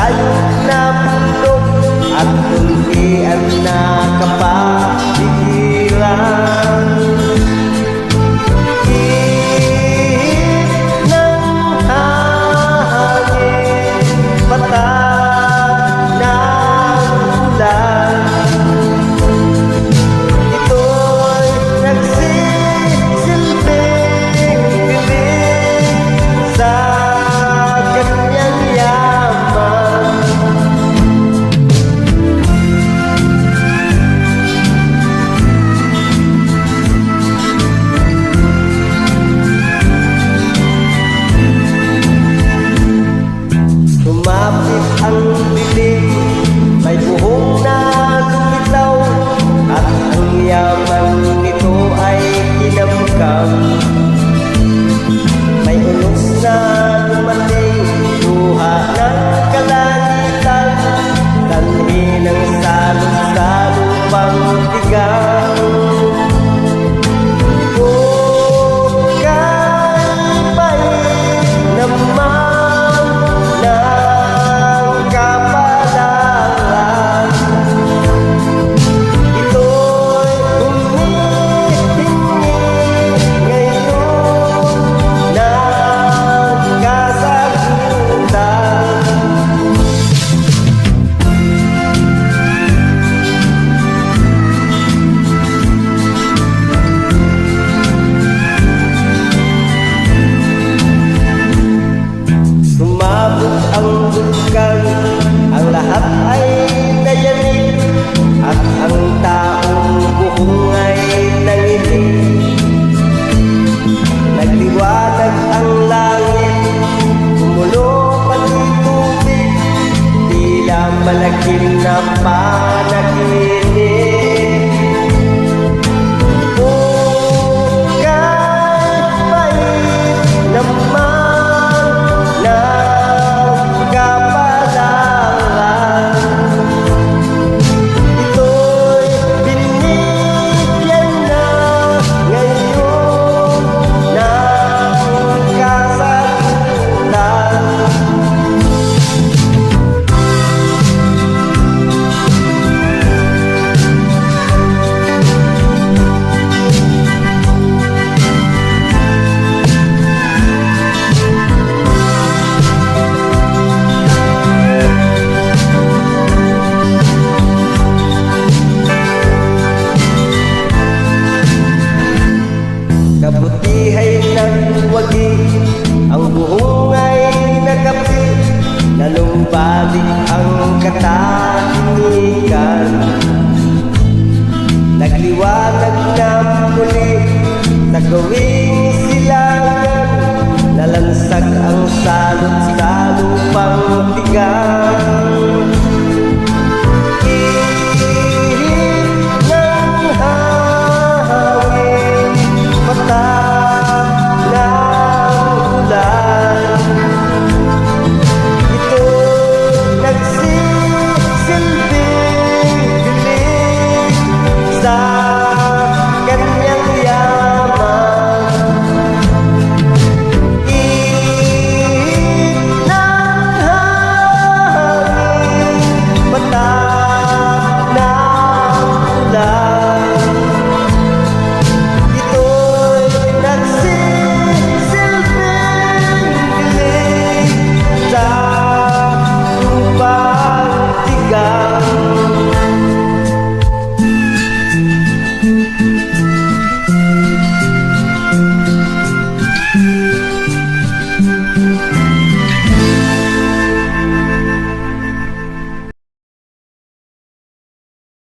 Matayog na bundok at luntian na kapaligiran. Ihip ng hangin, patak ng ulan. Ito'y nagsisilbing piling sa kanyang yaman. Sumapit ang dilim, may buhong na lumitaw, at ang yaman nito ay kinamkam. May unos na dumating, luha ng kalangitan, tanhi ng salot sa lupang tigang. Oh, kay bait naman ng kapalaran. Ito'y humihingi ngayon ng kasagutan. Sumabog ang bulkan, ang lahat ay nayanig, at ang taong buhong ay nanginig. Nagliwanag ang langit, kumulo pati tubig, tila malagim na panaginip. Oh, kay bait naman ng kapalaran. Ito'y binigyan na ngayon ng kasagutan. Kabutihay nagwagi, ang buhong ay nakapi, nanumbalik ang katahimikan. Nagliwanag na muli sa gawing silangan, nalansag ang salot sa lupang tigang.